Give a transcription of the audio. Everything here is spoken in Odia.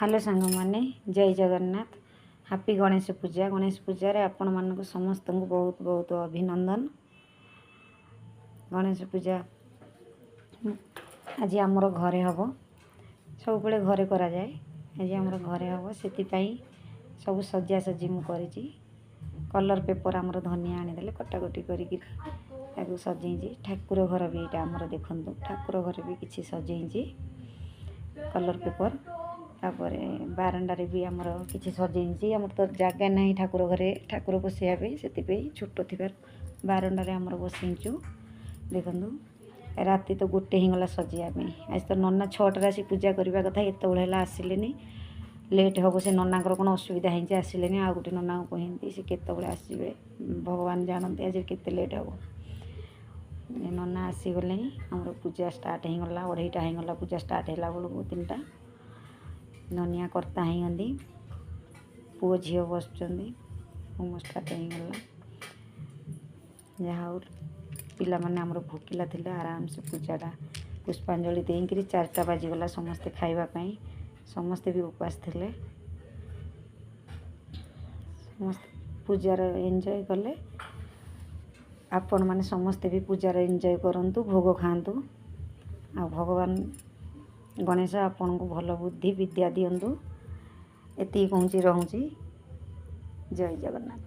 ହ୍ୟାଲୋ ସାଙ୍ଗମାନେ, ଜୟ ଜଗନ୍ନାଥ। ହାପି ଗଣେଶ ପୂଜା। ଗଣେଶ ପୂଜାରେ ଆପଣମାନଙ୍କୁ ସମସ୍ତଙ୍କୁ ବହୁତ ବହୁତ ଅଭିନନ୍ଦନ। ଗଣେଶ ପୂଜା ଆଜି ଆମର ଘରେ ହେବ। ସବୁବେଳେ ଘରେ କରାଯାଏ। ଆଜି ଆମର ଘରେ ହେବ, ସେଥିପାଇଁ ସବୁ ସଜାସଜି ମୁଁ କରିଛି। କଲର୍ ପେପର୍ ଆମର ଧନିଆ ଆଣିଦେଲେ, କଟାକଟି କରିକି ତାକୁ ସଜେଇଛି। ଠାକୁର ଘର ବି ଏଇଟା ଆମର ଦେଖନ୍ତୁ, ଠାକୁର ଘର ବି କିଛି ସଜେଇଛି କଲର୍ ପେପର୍। ତାପରେ ବାରଣ୍ଡାରେ ବି ଆମର କିଛି ସଜେଇଛି। ଆମର ତ ଜାଗା ନାହିଁ ଠାକୁର ଘରେ ଠାକୁର ବସେଇବା ପାଇଁ, ସେଥିପାଇଁ ଛୋଟ ଥିବାରୁ ବାରଣ୍ଡାରେ ଆମର ବସେଇଛୁ। ଦେଖନ୍ତୁ, ରାତି ତ 1 ହେଇଗଲା ସଜେଇବା ପାଇଁ। ଆଜି ତ ନନା 6ଟାରେ ଆସି ପୂଜା କରିବା କଥା, ଏତେବେଳେ ହେଲା ଆସିଲେନି। ଲେଟ୍ ହେବ। ସେ ନନାଙ୍କର କ'ଣ ଅସୁବିଧା ହେଇଛି, ଆସିଲେନି। ଆଉ ଗୋଟେ ନନାଙ୍କୁ କୁହନ୍ତି, ସେ କେତେବେଳେ ଆସିବେ ଭଗବାନ ଜାଣନ୍ତି। ଆଜି କେତେ ଲେଟ୍ ହେବ। ନନା ଆସିଗଲେଣି, ଆମର ପୂଜା ଷ୍ଟାର୍ଟ ହେଇଗଲା। 2:30ଟା ହେଇଗଲା ପୂଜା ଷ୍ଟାର୍ଟ ହେଲା ବେଳକୁ, 3ଟା। ନନିଆ କର୍ତ୍ତା ହେଇଗନ୍ତି, ପୁଅ ଝିଅ ବସୁଛନ୍ତି। ହୋମ ଷ୍ଟାର୍ଟ ହେଇଗଲା। ଯାହା ହଉ, ପିଲାମାନେ ଆମର ଭୋକିଲା ଥିଲେ, ଆରାମସେ ପୂଜାଟା ପୁଷ୍ପାଞ୍ଜଳି ଦେଇକିରି 4ଟା ବାଜିଗଲା ସମସ୍ତେ ଖାଇବା ପାଇଁ। ସମସ୍ତେ ବି ଉପାସ ଥିଲେ, ସମସ୍ତେ ପୂଜାର ଏନ୍ଜୟ କଲେ। ଆପଣମାନେ ସମସ୍ତେ ବି ପୂଜାର ଏନ୍ଜୟ କରନ୍ତୁ, ଭୋଗ ଖାଆନ୍ତୁ ଆଉ ଭଗବାନ ଗଣେଶ ଆପଣଙ୍କୁ ଭଲ ବୁଦ୍ଧି ବିଦ୍ୟା ଦିଅନ୍ତୁ। ଏତିକି କହୁଛି, ରହୁଛି। ଜୟ ଜଗନ୍ନାଥ।